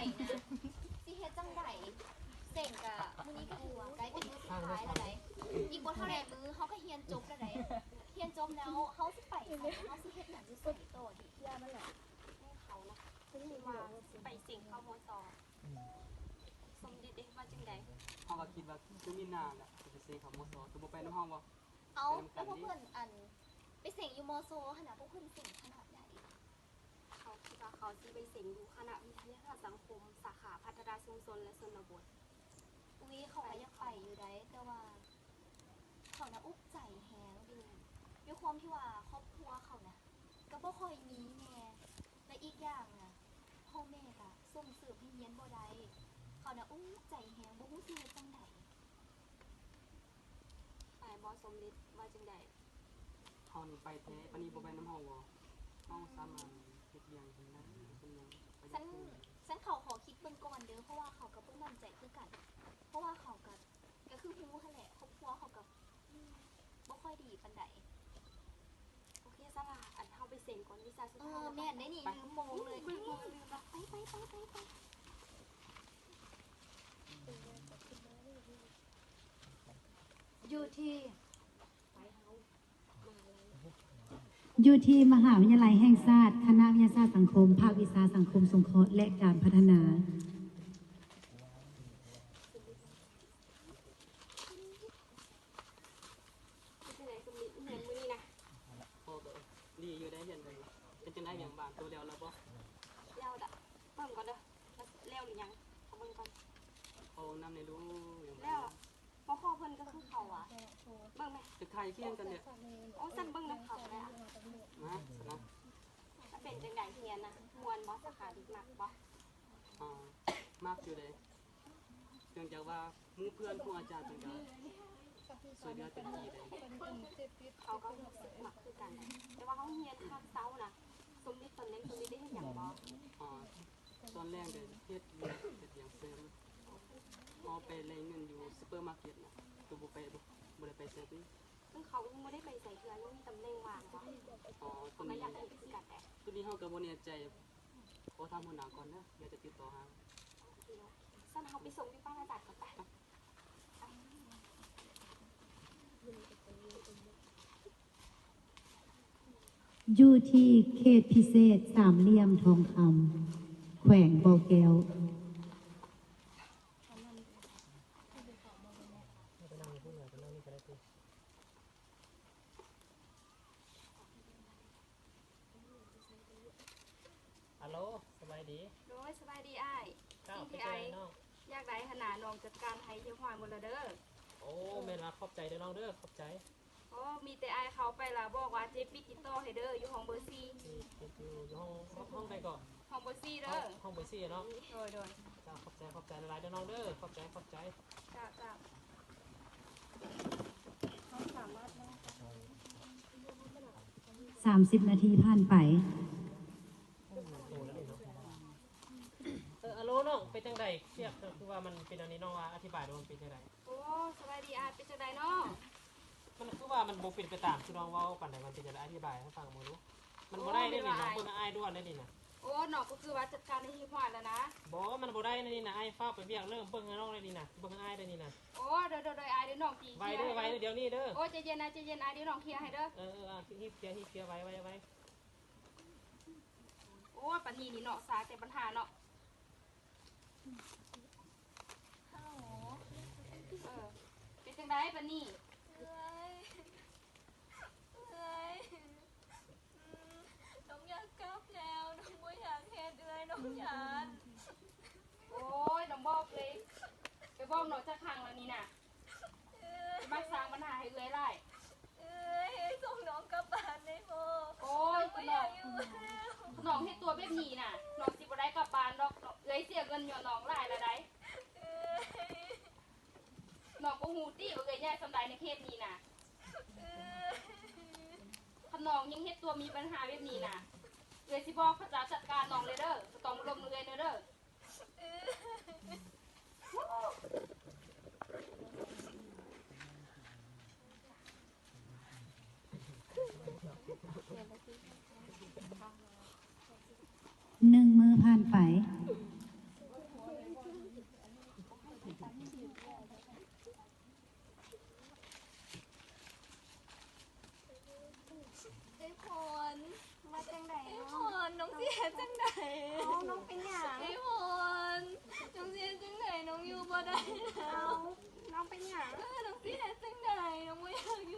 ຊິເຮັດຈັ່ງໃດ? ເສັງກະ ມື້ນີ້ກະຖືວ່າໃກ້ເປັນມື້ສຸດທ້າຍແລ້ວໃດ໋ ອີກບໍ່ເທົ່າໃດມື້ເຮົາກະຮຽນຈົບແລ້ວໃດ໋ ຮຽນຈົບແລ້ວເຮົາຊິໄປໃສ? ເຮົາຊິເຮັດຫຍັງຢູ່ໃສຕໍ່ດີ? ເພື່ອມັນແຫຼະ ໃຫ້ເຂົານະ ຄິດວ່າຊິໄປເສັງເຂົ້າ ມສ. ສົມດິດເດ ວ່າຈັ່ງໃດ? ເຮົາກະຄິດວ່າຄືມີນາແຫຼະ ຊິໄປເສັງເຂົ້າ ມສ ຄືບໍ່ໄປນຳເຮົາບໍ່? ເອົ້າ ແລ້ວພວກເພິ່ນ ອັນ ໄປເສັງຢູ່ ມສ ຫັ້ນນະ ພວກເພິ່ນເສັງຄະນະໃດ? ເຂົາຄິດວ່າເຂົາຊິໄປເສັງຢູ່ຄະນະວິທະຍາສາດສັງຄົມ ສາຂາພັດທະນາຊຸມຊົນ ແລະ ຊົນນະບົດ. ອຸ້ຍ ເຂົາກະຢາກໄປຢູ່ໃດ໋ ແຕ່ວ່າເຂົານະອຸກໃຈແຮງ ເປັນຫຍັງ? ດ້ວຍຄວາມທີ່ວ່າຄອບຄົວເຂົານະກະບໍ່ຄ່ອຍມີແນ່ ແລະ ອີກຢ່າງນະ ພໍ່ແມ່ກະສົ່ງເສີມໃຫ້ຮຽນບໍ່ໄດ້ ເຂົານະອຸກໃຈແຮງ ບໍ່ຮູ້ຊິເຮັດຈັ່ງໃດ. ອ້າຍບໍ່ສົມລິດວ່າຈັ່ງໃດ? ເຮົານີ້ໄປແທ້ ປານນີ້ບໍ່ໄປນຳເຮົາບໍ່? ເຮົາສາມາດເຮັດວຽກເປັນຫຍັງ ເປັນຫຍັງ ຊັ້ນ ຊັ້ນເຂົາຂໍຄິດເບິ່ງກ່ອນເດີ ເພາະວ່າເຂົາກະບໍ່ໝັ້ນໃຈຄືກັນ ເພາະວ່າເຂົາກະ ກະຄືຮູ້ຫັ້ນແຫຼະ ຄອບຄົວເຂົາກະ ອືມ ບໍ່ຄ່ອຍດີປານໃດ. ໂອເຄ ສາລາ ອັນ ເຮົາໄປເສັງກ່ອນ ວິຊາສຸດທ້າຍ. ເອີ ແມ່ນເດ້ນີ້ ລືມໂມງເລີຍ ລືມ ລືມ ລືມເນາະ ໄປ ໄປ ໄປ ໄປ ໄປ. ຢູ່ທີ່ ຢູ່ທີ່ມະຫາວິທະຍາໄລແຫ່ງຊາດ ຄະນະວິທະຍາສາດສັງຄົມ ພາກວິຊາສັງຄົມສົງເຄາະ ແລະ ການພັດທະນາ. ເປັນຈັ່ງໃດ ສົມລິດ ຮຽນມື້ນີ້ນະ? ໂອ້ ກະດີຢູ່ໄດ໋ ຮຽນກະດີ. ເປັນຈັ່ງໃດ ວຽກບ້ານໂຕແລ້ວແລ້ວບໍ່? ແລ້ວດະ ເບິ່ງກ່ອນເດີ ແລ້ວຫຼືຍັງ? ຂໍເບິ່ງກ່ອນ ຂໍເບິ່ງນຳແດ່ດູ ວຽກບ້ານ. ແລ້ວ ບໍ່ຂໍເພິ່ນກະຄືເຂົາຫວາ ເບິ່ງແມະ ຈະຖ່າຍຄລິບກັນເດ. ໂອ້ ຊັ້ນເບິ່ງນຳເຂົາກະໄດ້. ມາ ມາ. ມັນເປັນຈັ່ງໃດ ຮຽນນະ ມ່ວນບໍ່? ສາຂາທີ່ມັກບໍ່? ອາ ມັກຢູ່ເດ ເນື່ອງຈາກວ່າໝູ່ເພື່ອນ ຄູອາຈານເພິ່ນກະຊ່ວຍເຫຼືອເຕັມທີ່ເດ. ເຂົາກະຮູ້ສຶກມັກຄືກັນ ແຕ່ວ່າເຮົາຮຽນພາກເຊົ້ານະ. ສົມລິດ ຕອນແລງສົມລິດໄດ້ເຮັດຫຍັງບໍ່? ອາ ຕອນແລງກະເຮັດວຽກ ເຮັດວຽກເສີມ ເຮົາໄປໄລ່ເງິນຢູ່ຊຸບເປີມາເກັດນະ. ໂຕບໍ່ໄປ ບໍ່ ບໍ່ໄດ້ໄປໃສຕິ? ເຊິ່ງເຂົາຍັງບໍ່ໄດ້ໄປໃສເທື່ອ ຍັງມີຕຳແໜ່ງວ່າງບໍ່? ອໍ ໂຕນີ້ ໂຕນີ້ເຮົາກະບໍ່ແນ່ໃຈ ຂໍຖາມຫົວໜ້າກ່ອນເດີ ແລ້ວຈະຕິດຕໍ່ຫາ. ໂອເຄ ຊັ້ນເຮົາໄປສົ່ງຢູ່ບ້ານອາຈານກ່ອນໄປ. ຢູ່ທີ່ເຂດພິເສດສາມຫຼ່ຽມທອງຄຳ ແຂວງບໍ່ແກ້ວ. ອາໂລ ສະບາຍດີ. ໂດຍ ສະບາຍດີອ້າຍ. ເຈົ້າ ເປັນຈັ່ງໃດນ້ອງ? ຢາກໄດ້ຫັ້ນນະ ນ້ອງຈັດການໃຫ້ຮຽບຮ້ອຍໝົດແລ້ວເດີ. ໂອ້ ແມ່ນລະ ຂອບໃຈເດີນ້ອງເດີ ຂອບໃຈ. ໂອ້ ມີແຕ່ອ້າຍເຂົ້າໄປລະບອກວ່າເຈປິດຕິດຕໍ່ໃຫ້ເດີ ຢູ່ຫ້ອງເບີສີ່. ຢູ່ ຢູ່ຫ້ອງ ຫ້ອງໃດເກາະ? ຫ້ອງເບີສີ່ເດີ. ຫ້ອງ ຫ້ອງເບີສີ່ເນາະ. ໂດຍ ໂດຍ. ເຈົ້າ ຂອບໃຈ ຂອບໃຈຫຼາຍໆເດີນ້ອງເດີ ຂອບໃຈ ຂອບໃຈ. ເຈົ້າ ເຈົ້າ. ສາມສິບນາທີຜ່ານໄປ. ເອີ ອາໂລນ້ອງ ເປັນຈັ່ງໃດ? ວຽກຄືວ່າມັນເປັນອັນນີ້ ນ້ອງວ່າອະທິບາຍດູ ມັນເປັນຈັ່ງໃດ? ໂອ້ ສະບາຍດີອ້າຍ ເປັນຈັ່ງໃດເນາະ? ມັນຄືວ່າມັນບໍ່ເປັນໄປຕາມທີ່ນ້ອງເວົ້າປານໃດ ມັນເປັນຈັ່ງໃດ? ອະທິບາຍໃຫ້ຟັງເບິ່ງດູ. ມັນບໍ່ໄດ້ເດ້ນີ້ນະ ເບິ່ງໃຫ້ອ້າຍດ່ວນເດ້ນີ້ນະ. ໂອ້ ນ້ອງກະຄືວ່າຈັດການໃຫ້ຮຽບຮ້ອຍແລ້ວນະ. ບໍ່ ມັນບໍ່ໄດ້ແນວນີ້ນະ ອ້າຍຟ້າວໄປວຽກເລີຍ ເບິ່ງໃຫ້ນ້ອງແນວນີ້ນະ ເບິ່ງໃຫ້ອ້າຍແນວນີ້ນະ. ໂອ້ ໂດຍ ໂດຍ ໂດຍ ອ້າຍ ດຽວນ້ອງຊິ ໄວເດີ ໄວເດີ ດຽວນີ້ເດີ. ໂອ້ ໃຈເຢັນອ້າຍ ໃຈເຢັນອ້າຍ ດຽວນ້ອງເຄຍໃຫ້ເດີ. ເອີ ເອີ ເອີ ຮີບເຄຍ ຮີບເຄຍ ໄວ ໄວ ໄວ. ໂອ້ ປານນີ້ນີ້ເນາະ ສາແຕ່ບັນຫາເນາະ. ຮັລໂຫຼ ເອີ ເປັນຈັ່ງໃດບາດນີ້? ເມື່ອຍ ເມື່ອຍ ອືມ ນ້ອງຢາກກັບແລ້ວ ນ້ອງບໍ່ຢາກເຮັດເອື້ອຍ ນ້ອງຢ້ານ. ໂອ້ຍ ນ້ອງບອກເລີຍ ໄປບອກນ້ອງຈັກຄັ້ງແລ້ວນີ້ນະ. ເອື້ອຍ ມັກສ້າງບັນຫາໃຫ້ເອື້ອຍຫຼາຍ. ເອື້ອຍ ສົ່ງນ້ອງກັບບ້ານໄດ້ບໍ່? ໂອ້ຍ ນ້ອງບໍ່ຢາກຢູ່ແລ້ວ. ນ້ອງເຮັດຕົວແບບນີ້ນະ ນ້ອງຊິບໍ່ໄດ້ກັບບ້ານດອກ. ເອື້ອຍເສຍເງິນຍ້ອນນ້ອງຫຼາຍລະໃດ. ເອື້ອຍ ນ້ອງບໍ່ຮູ້ຕິວ່າເອື້ອຍໃຫຍ່ສ່ຳໃດໃນເຂດນີ້ນະ. ເອື້ອຍ ຄັນນ້ອງຍັງເຮັດຕົວມີບັນຫາແບບນີ້ນະ ເອື້ອຍຊິບອກເຂົາເຈົ້າຈັດການນ້ອງເລີຍເດີ. ບໍ່ຕ້ອງມາລົມເອື້ອຍເດີ. ໜຶ່ງມື້ຜ່ານໄປ. ໄດ້ແລ້ວ ເອົ້າ ນ້ອງເປັນຫຍັງ? ເອີ ນ້ອງຊິເຮັດຈັ່ງໃດ? ນ້ອງບໍ່ຢາກ